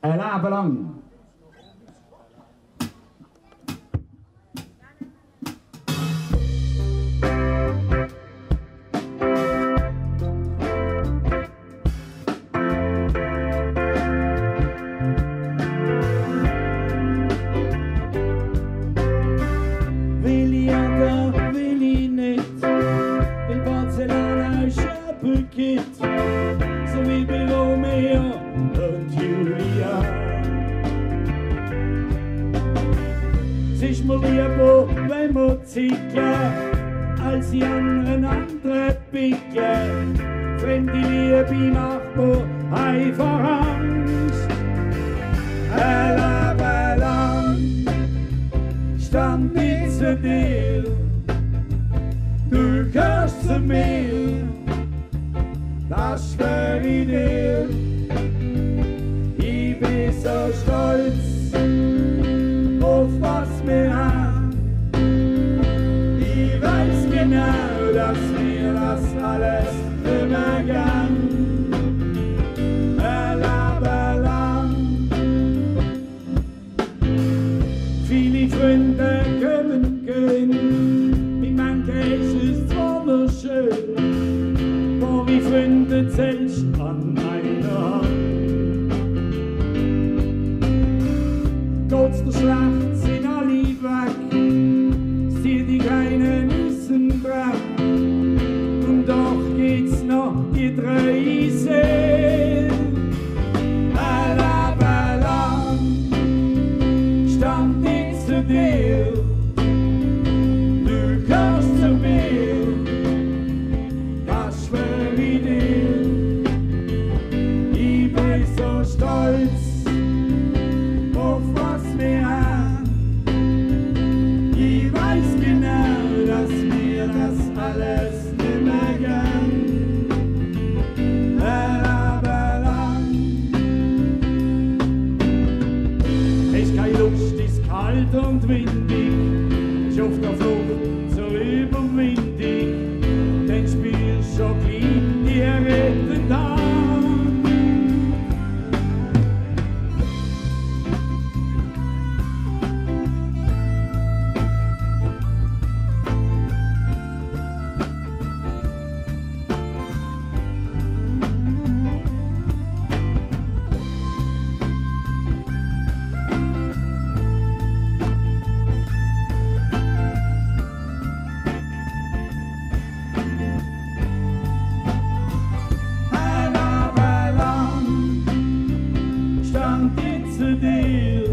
Ein Leben lang. Will ich oder will ich nicht, weil Barcelona ist ein Bukett, so wie bei Romeo und Julia. Es ist mir lieber, wenn wir zickeln, als die anderen picken. Fremde Liebe macht mir einfach Angst. Ein Leben lang stand ich zu dir, du gehörst zu mir, das schwör ich dir. Ich bin so stolz auf was wir haben. Ich weiß genau, dass wir das alles immer gern. Ein Leben lang. Viele Freunde kommen, gehen, mit manchen ist es zwar noch schön, wo wie Freunde zählst an einer Hand. Geht's dir schlecht, sind alle weg, zieh die keinen Nissen drauf, und doch gibt's noch die drei Seelen. Ein Leben lang stand ich zu dir, du gehörst zu mir, das schwör ich dir. Ich bin so stolz auf was wir haben. Ich weiß genau, dass wir das alles nimmer gern. Ein Leben lang. Ist keine Lust, ist kalt und windig, ist auf der Flucht so überwindig, dann spielst schon gleich die rettende Hand. Ein Leben lang stand ich zu dir,